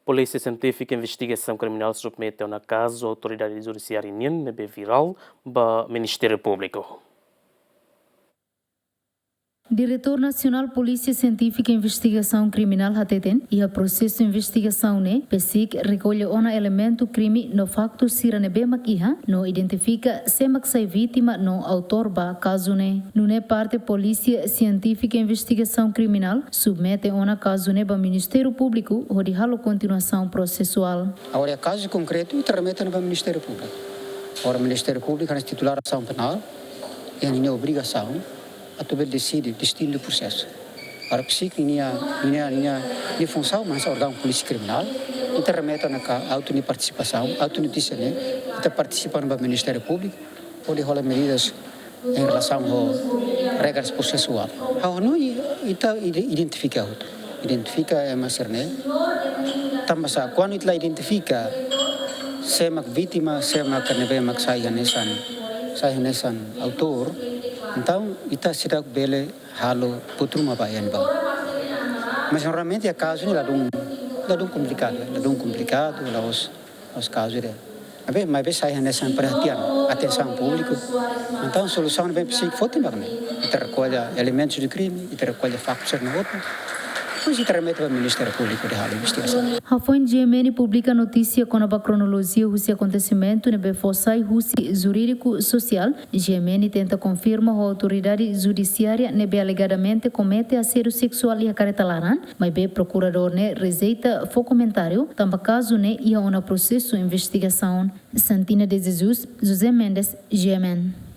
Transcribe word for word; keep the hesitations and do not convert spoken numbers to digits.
Polísia Sientífika Investigasaun Kriminál submete ona kazu autoridade judisiária nian ne'ebé virál ba Ministériu Públiku. Diretór Nasionál Polísia Sientífika Investigasaun Kriminál hateten, iha prosesu investigasaun ne'e, PSIK rekolla ona elementu krime no faktu sira ne'ebé mak iha, no identifika sé mak sai vítima no autór ba kazu ne'e. Nune'e parte Polísia Sientífika Investigasaun Kriminál submete ona kazu ne'e ba Ministériu Públiku hodi halo kontinuasaun prosesuál. Agora, kazu konkretu, ita remete ba Ministériu Públiku. Agora, Ministériu Públiku hanesan titulár asaun penál, iha ninia obrigasaun atu bele deside destinu prosesu. Agora, PSIK ninia, ninia, ninia, ninia funsaun hanesan órgaun polísia kriminál, ita remete ona kazu nia partisipasaun, atu notísia ne'e, ita partisipa ba Ministériu Públiku, hodi hola medidas em relação ho regras prosesuál. Ha'u hanoin ita ide-, identifika hotu. Identifika ema sira-ne'e. Tanba sá, kuandu ita la identifika sé mak vítima, sé mak ne'ebé mak sai hanesan, sai hanesan autór, entaun ita seidauk bele halo buat ruma ba iha ne'ebá. Mas normalmente kazu ne'e ladún, ladún komplikadu, ladún komplikadu, la'ós, la'ós kazu ida. Maibé, maibé sai hanesan perhatian, atensaun públiku. Entaun, solusaun ne'ebé PSIK foti mak ne'e. Ita rekolla elementus de krime, ita rekolla faktus no outro. Depois ita remete ba Ministériu Públiku hodi halo investigasaun. Hafoin GMN publika notísia kona-ba kronolojia husi akontesimentu ne'ebé fó sai husi jurídiku sosiál, GMN tenta konfirma ho autoridade judisiária ne'ebé alegadamente komete asédiu seksuál iha karreta laran, maibé prokuradór ne'e rejeita fó komentáriu, tanba kazu ne'e iha ona prosesu investigasaun. Santina de Jesus, José Mendes, GMN.